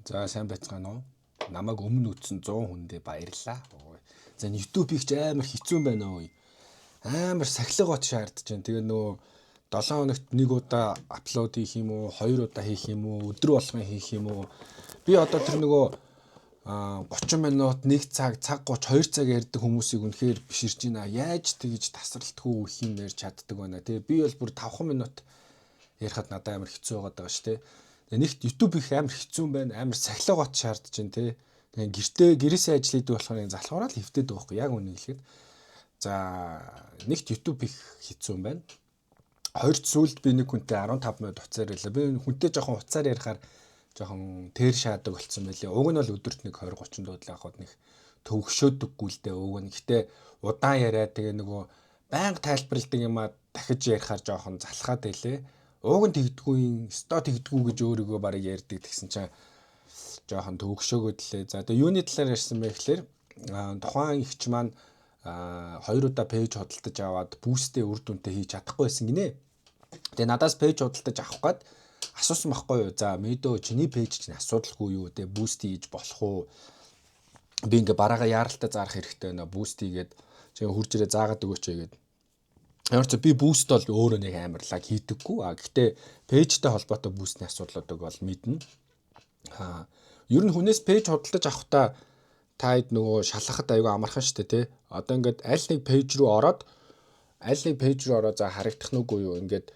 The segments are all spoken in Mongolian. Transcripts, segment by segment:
За, сайн байцгаана уу? Намайг өмнө үзсэн 100 хүндээ баярлалаа. За, YouTube-ийг ч амар хэцүү байна уу? Амар сахилга бат шаардж байна. Тэгээ нөгөө 7 хоногт нэг удаа upload хийх юм уу, хоёр удаа хийх юм уу, өдөр болгон хийх юм уу? Би одоо тэр нөгөө 30 минут, 1 цаг, цаг 30, 2 цаг ярьдаг хүмүүсийг үнэхээр биширж байна. Яаж тэгж тасралтгүй хиймээр чаддаг байна. Тэгээ би бол бүр 5 минут ярихад надад амар хэцүү байгаад байгаа шүү дээ. Тэгээ нэгт YouTube их амар хэцүү юм байна. Амар сахилга бат шаардж байна те. Тэгээ гэртээ гэрээсээ ажил хийдэг болохоор залхуураа л хэвтээд байгаа байхгүй яг үнэ хэлэхэд. За, нэгт YouTube их хэцүү юм байна. Хоёрт сүүлд би нэг хүнтэй 15 минут утсаар ярьлаа. Би хүнтэй жоохон утсаар ярихаар жоохон тэр шаадаг болцсон байлээ. Уг нь бол өдөрт нэг 20 30 дуудлага авахад нэг төвөгшөөдөггүй л дээ уг нь. Гэтэ удаан яриад, тэгээ нөгөө байнга тайлбарладаг юмаа дахиж ярихаар жоохон залхаад байлээ. Уг нь тэгдэггүй юм, сто тэгдэггүй гэж өөрийгөө барыг ярьдаг, тэгсэн чинь жоохон төвөгшөөгөөд лээ. За, тэгээ юуны талаар ярьсан бэ гэхлээр тухайн эгч маань хоёр удаа page худалдаж аваад boost ээ үр дүнтэй хийж чадахгүй байсан гинэ. Тэгээ надаас page худалдаж авах гээд асуусан байхгүй юу? За, мэдөө, чиний page чинь асуудалгүй юу? Тэгээ boost хийж болох уу? Би ингээ бараага яаралтай зарах хэрэгтэй байна. Boost хийгээд чи хурж ирээ заагаад өгөөч гээд. Ямар ч би boost бол өөрөө нэг амар лаг хийдэггүй. А гэхдээ page тэй холбоотой boost ний асуудлуудыг бол мэднэ. Аа, ер нь хүнээс page худалдаж авахдаа таад нөгөө шалгахад аягүй амархан шүү дээ, тий. Одоо ингээд аль нэг page рүү ороод, аль нэг page рүү ороо, за, харагдах нь үгүй юу? Ингээд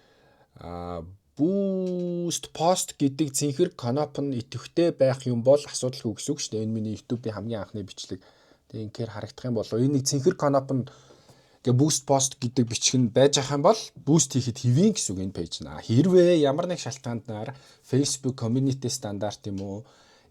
boost post гэдэг цэнхэр кноп нь идэвхтэй байх юм бол асуудалгүй гэсэн үг шүү дээ. Энэ миний YouTube-ийн хамгийн анхны бичлэг. Тэгээ ингээр харагдах юм болов, энэ нэг цэнхэр кноп нь ингээ boost post гэдэг бичиг нь байж ах юм бол boost хийхэд хэвийн гэсэн үг энэ page нь. Хэрвээ ямар нэг шалтгаанаар Facebook community standard юм уу,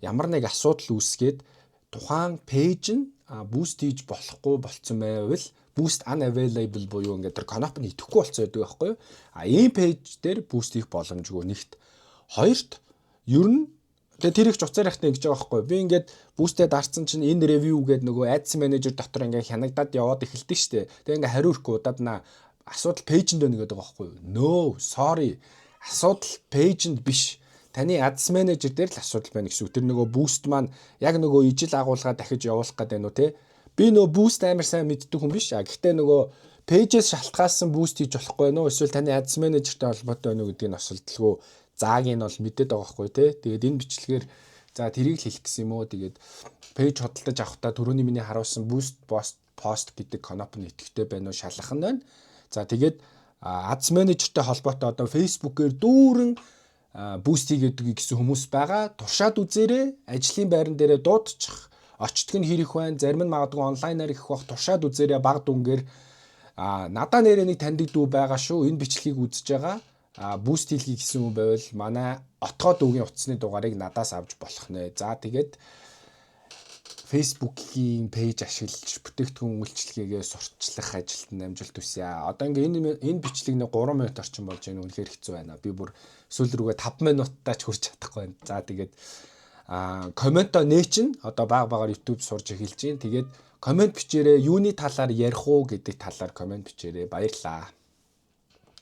ямар нэг асуудал үүсгээд тухайн page нь boost хийж болохгүй болцсон байвал, boost unavailable буюу ингээд тэр кноп нь идэхгүй болцсон байдаг байхгүй юу? А ийм page дээр boost хийх боломжгүй нэгт. Хоёрт ер нь тэгээ тэр их ч уцаар яхтай ингэж байгаа байхгүй юу? Би ингээд boost ээ дарцсан чинь энэ review гэдэг нөгөө ads manager дотор ингээд хянагдаад яваад эхэлдэг шүү дээ. Тэгээ ингээд хариу ирэхгүй удаад наа асуудал page энд байна гэдэг байгаа байхгүй юу? No, sorry. Асуудал page энд биш, таны ads manager дээр л асуудал байна гэсэн үг. Тэр нөгөө boost маань яг нөгөө ижил агуулгаа дахиж явуулах гэдэг нь үү, те. Би нөгөө boost амар сайн мэддэг хүн биш. А гэхдээ нөгөө page ээс шалтгаалсан boost хийж болохгүй нөө эсвэл таны ads manager-тай холбоотой байна уу гэдгийг нь осолдолгүй зааг нь бол мэдээд байгаа байхгүй, те. Тэгээд энэ бичлэгээр за тэрийг л хэлэх гэсэн юм уу. Тэгээд page худалдаж авахдаа түрүүний миний харуулсан boost post гэдэг кноп нь идэвхтэй байна уу шалгах нь байна. За, тэгээд ads manager-тай холбоотой одоо Facebook-ээр дүүрэн boost хийгээд гэсэн хүмүүс байгаа. Туршаад үзээрэй. Ажлын байран дээрээ дуудчих очтг нь хэрэг байна. Зарим нь магадгүй онлайнаар их бах, туршаад үзээрэй баг дүнгээр. А надаа нэрээ нэг таньдаг дүү байгаа шүү. Энэ бичлэгийг үзэж байгаа. А boost хийлгэе гэсэн хүн байвал манай отгоо дүүгийн утасны дугаарыг надаас авч болох нэ. За, тэгээд Facebook-ийн page ашиглаж бүтээгдэхүүн үйлчилгээгээ сурталчлах ажилд нь амжилт хүсье. Одоо ингээ энэ бичлэг нэг 3 минут орчим болж байна. Үнэхээр хэцүү байна. Би бүр сүүл рүүгээ 5 минуттаа ч хүрч чадахгүй байна. За, тэгээд comment оо нээчин одоо баг багаар YouTube сурж эхэлж байна. Тэгээд comment бичээрэй. Юуны талаар ярих уу гэдэг талаар comment бичээрэй. Баярлалаа.